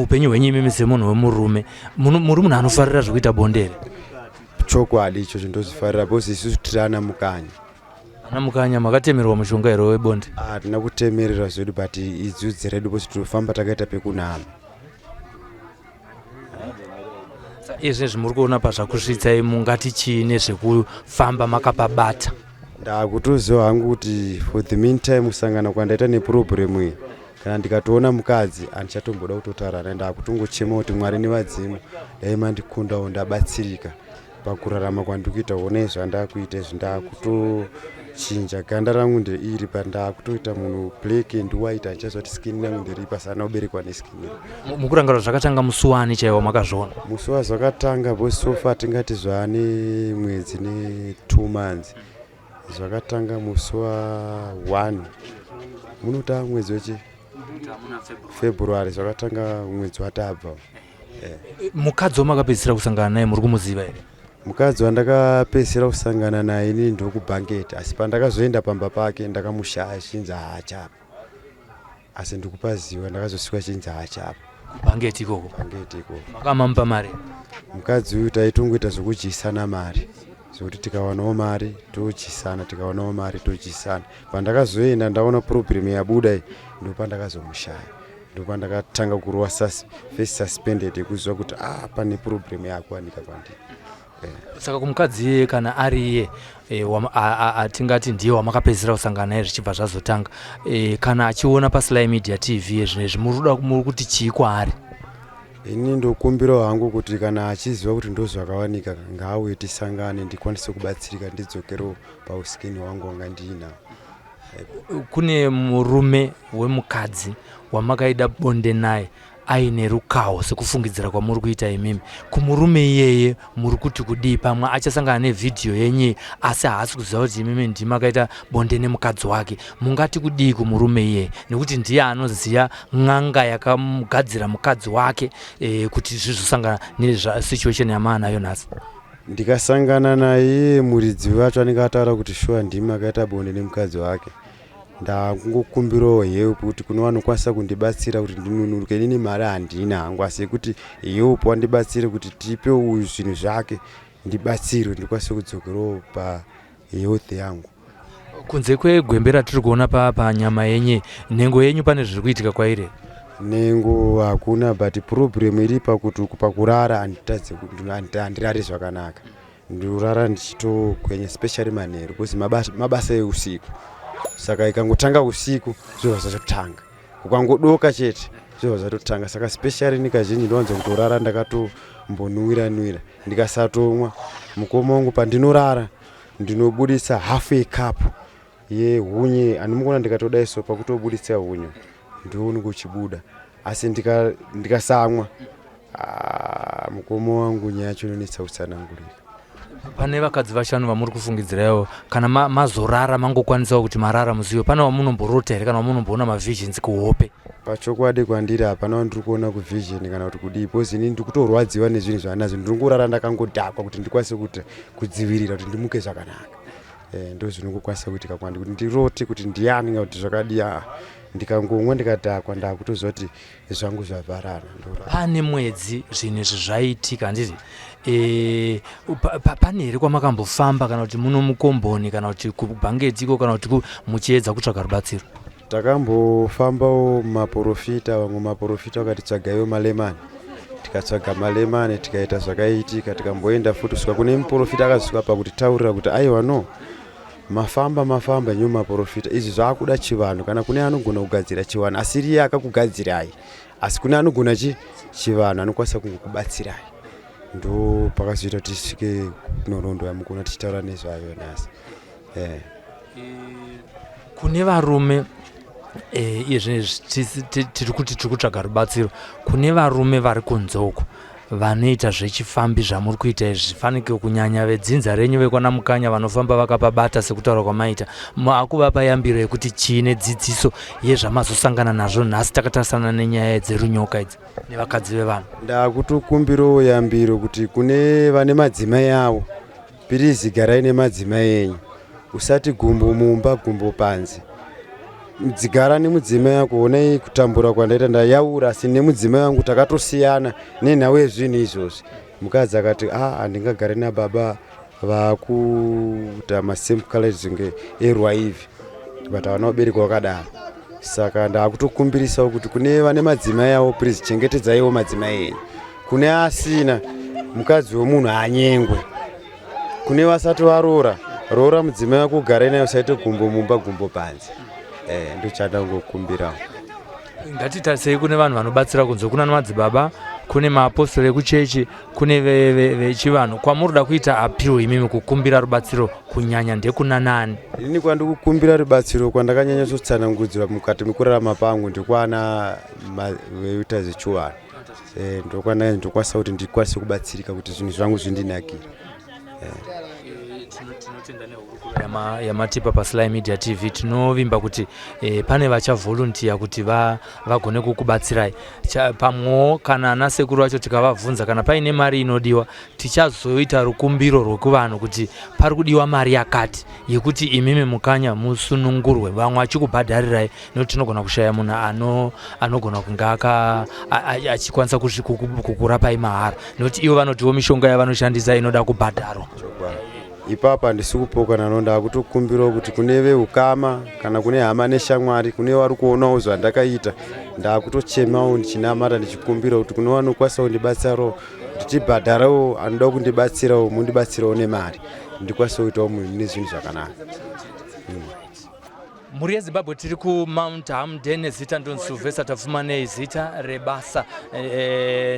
Muupenyu hwenyu imimi semunhu wemurume, muri munhu anofarira zvekuita bonde here? Chokwadi ichocho ndozvifarira because isusu tiri ana mukanya. Ana mukanya makatemerwa mushonga here webonde? Hatina kutemerera zvedu but idzudzi redu because tinofamba takaita pekunama. Izvezvi muri kuona pazvakusvitsai mungati chii nezvekufamba makapabata? Ndakutoziva hangu kuti for the meantime kusangana kwandaita neproblem iyi kana ndikatoona mukadzi handichatomboda kutotaura naye, ndakutongochema kuti Mwari nevadzimu dai mandikundawo ndabatsirika pakurarama kwandikuita. Honai zvandakuita izvi, ndakutochinja ganda rangu ndeiri but ndakutoita munhu black and white, handichaziva kuti skin yangu nderipi asana kuberekwa neskin iri. Mukurangarira zvakatanga musi wani chaiwo makazviona? Musi wazvakatanga because so far tingati zvaane mwedzi ne2 months. Zvakatanga musi wa 1 munota mwedzi wechi February, zvakatanga mwedzi watabva. Mukadzi wamakapedzisira kusangana naye muri kumuziva here? Mukadzi wandakapedzisira kusangana naye inini ndokubhanketi, asi pandakazoenda pamba pake ndakamushaya chinzi haachapa, asi ndikupaziva ndakazosvika chinzi haachapa. Kubhangeti ikoko? Bhangeti ikoko. Makamamupa mari? Mukadzi uyu taitongoita zvokudyisana mari, zvekuti tikawanawo mari todyisana, tikawanawo mari todyisana. Pandakazoenda ndaona problem yabuda iyi, ndopandakazomushaya, ndopandakatanga kurova first suspended yekuziva kuti ah, pane problem yakuwanika kwandiri. Saka kumukadzi iyeye, kana ari iye atingati ndiye wamakapedzisira kusangana naye zvichibva zvazotanga, kana achiona paSly Media TV yezvinezvi, muri kuti chii kwaari? Ini ndokumbirawo hangu kuti kana achiziva kuti ndozvakawanika, ngaauye tisangane, ndikwanise kubatsirika, ndidzokerewo pauskini hwangu wanga ndiinawo. Kune murume wemukadzi wamakaida bonde naye aine rukaho sekufungidzira kwamuri kuita imimi, kumurume iyeye muri kuti kudii? Pamwe achasangana nevhidhiyo yenyu asi haasi kuziva kuti imimi ndimi makaita bonde nemukadzi wake. Mungati kudii kumurume iyeye, nekuti ndiye anoziva n'anga yakamugadzira mukadzi wake kuti zvizosangana nesituation yamaanayo nhasi? Ndikasangana naye muridzi wacho anenge ataura kuti shuwa ndimi akaita bonde nemukadzi wake, ndakungokumbirawo help kuti kune vanokwanisa kundibatsira kuti ndinunuruke. Inini mari handina hangu, asi yekuti help wandibatsire kuti tipe uyu zvinhu zvake, ndibatsirwe ndikwanise kudzokerawo pahealth yangu. Kunze kwegwembe ratiri kuona panyama yenyu, nhengo yenyu pane zviri kuitika kwairi? Nhengo hakuna, but problem iri pakuti pakurara handitadze, handirari zvakanaka, ndinorara ndichitokwenya, especially manheru because mabasa eusiku. Saka ikangotanga usiku zvobva zvatotanga, ukangodoka chete zvobva zvatotanga. Saka specially ni kazhinji ndowanza kutorara ndakatombonwira nwira. Ndikasatomwa, mukoma wangu, pandinorara ndinobudisa half a cup yehunye. Handimukuona ndikatodai so, pakutobudisa hunye ndounenge uchibuda, asi ndikasamwa, ah, mukoma wangu, nyaya yacho inonetsa kutsanangurika. Pane vakadzi vashanu vamuri kufungidziraiwo, kana mazorara mangokwanisawo kuti marara muziwe, pane wamunomborota here kana wamunomboona mavisions kuhope? Pachokwadi kwandiri hapana wandiri kuona kuvision kana kuti kudii, because inini ndiri kutorwadziwa nezvinhu zvaanazvo. Ndiri kungorara ndakangodhakwa kuti ndikwanise kuti kudzivirira kuti ndimuke zvakanaka. Ndo zvinongokwanisa kuitika kwandi kuti ndirote kuti ndiani kana kuti zvakadii. Aa, ndikangomwa ndikadhakwa ndakutoziva kuti zvangu zvavharana, ndorara. Pane mwedzi zvinhu izvi zvaitika, handiti? Pane here kwamakambofamba, kana kuti muno mukomboni, kana kuti kubhangetiko, kana kuti muchiedza kutsvaga rubatsiro? Takambofambawo maporofita, vamwe maporofita vakati tsvagaiwo malemani, tikatsvaga malemani, tikaita zvakaitika, tikamboenda futi kusvika kune muporofita akazosvika pakutitaurira kuti aiwa, no, mafamba mafamba nyo maporofita, izvi zvaakuda chivanhu, kana kune anogona kugadzira chivanhu asi riye akakugadzirai, asi kune anogona chivanhu anokwanisa kungokubatsirai. Ndo pakazoita kuti tisvike nhoroondo yamukona tichitaura nezvayo nhasi. Kune varume, iye zvinezvi tiri kuti tiri kutsvaga rubatsiro kune varume vari kunze uko vanoita zvechifambi zvamuri kuita izvi, zvifanike kunyanya vedzinza renyu vekwana Mukanya vanofamba vakapabata sekutaura kwamaita, makuvapa yambiro yekuti chii nedzidziso yezvamazosangana nazvo nhasi takatarisana nenyaya dzerunyoka idzi nevakadzi vevanhu? Ndakutokumbirawo yambiro kuti kune vane madzimai avo, please garai nemadzimai enyu, usati gumbo mumba gumbo panze. Dzigara nemudzimai wako, honai kutambura kwandaita, ndayaura asi nemudzimai wangu takatosiyana nenhau yezvinhu izvozvi. Mukadzi akati a ah, handingagare nababa vakuita masame colors kunge erwaivi, but havana vabereki vakadaro. Saka ndakutokumbirisawo kuti kune vane madzimai avo, please chengetedzaiwo madzimai enyu. Kune asina mukadzi wemunhu anyengwe, kune vasati varoora, roora mudzimai wako ugare naye, usaite gumbo mumba gumbo panze. Eh, ndochada kungokumbirawo. Ngatitarisei kune vanhu vanobatsira kunze, kuna madzibaba, kune maapostori ekuchechi, kune vechivanhu. Kwamuri kuda kuita appeal imimi kukumbira rubatsiro kunyanya ndekuna nani? Inini kwandikukumbira rubatsiro kwandakanyanya kutsanangudzirwa mukati mekurarama pangu ndekwana veuta zvechivanhu. Eh, ndokwana ndokwanisa kuti ndikwanise kubatsirika kuti zvinhu zvangu zvindinakire. Tinotenda nehurukuro yamatipa paSly Media TV. Tinovimba kuti pane vachavolunteer kuti vagone kukubatsirai. Pamwewo kana anasekuru vacho tikavabvunza kana paine mari inodiwa, tichazoita rukumbiro rwekuvanhu kuti pari kudiwa mari yakati yekuti imimi mukanya musunungurwe, vamwe vachikubhadharirai, nekuti tinogona kushaya munhu anogona kunge achikwanisa kukurapai mahara, nekuti ivo vanotiwo mishonga yavanoshandisa inoda kubhadharwa. Ipapa handisi kupokana no, ndakutokumbirawo kuti kune veukama kana kune hama neshamwari, kune vari kuonawo zvandakaita, ndakutochemawo ndichinamata ndichikumbira kuti kune vanokwanisa kundibatsirawo kuti tibhadharewo, anoda kundibatsirawo mundibatsirawo nemari ndikwanise kuitawo nezvinhu zvakanaka. Mhuri yeZimbabwe, tiri kuMount Hamden. Zita ndonzi Sylvester Tapfumanei, zita rebasa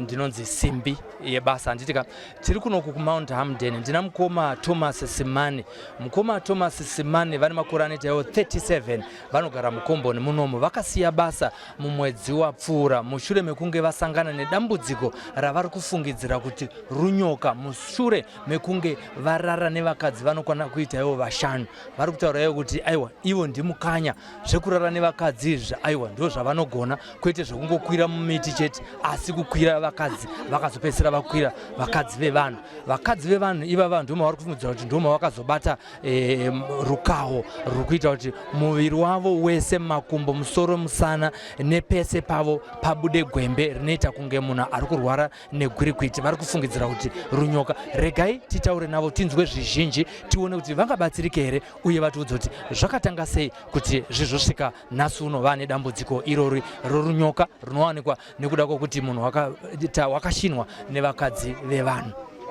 ndinonzi Simbi Yebasa, handitika? Tiri kunoku kuMount Hamden, ndina mukoma Thomas Simani. Mukoma Thomas Simani vane makore anoita iwo 37, vanogara mukomboni munomu. Vakasiya basa mumwedzi wapfuura mushure mekunge vasangana nedambudziko ravari kufungidzira kuti runyoka, mushure mekunge varara nevakadzi vanokwana kuita ivo vashanu. Vari kutaura ivo kuti aiwa, ivo ndimukanya, zvekurara nevakadzi izvi aiwa ndo zvavanogona, kwete zvekungokwira mumiti chete, asi kukwira vakadzi. Vakazopedzisira vakwira vakadzi vevanhu. Vakadzi vevanhu ivava ndoma vari kufungidzira kuti ndoma vakazobata rukaho ruri kuita kuti muviri wavo wese, makumbo, musoro, musana nepese pavo pabude gwembe rinoita kunge munhu ari kurwara negwirikwiti. Vari kufungidzira kuti runyoka. Regai titaure navo tinzwe zvizhinji, tione kuti vangabatsirike here, uye vatiudze kuti zvakatanga sei kuti zvizosvika nhasi uno vane dambudziko irori rorunyoka runowanikwa nekuda kwokuti munhu wakashinwa nevakadzi vevanhu.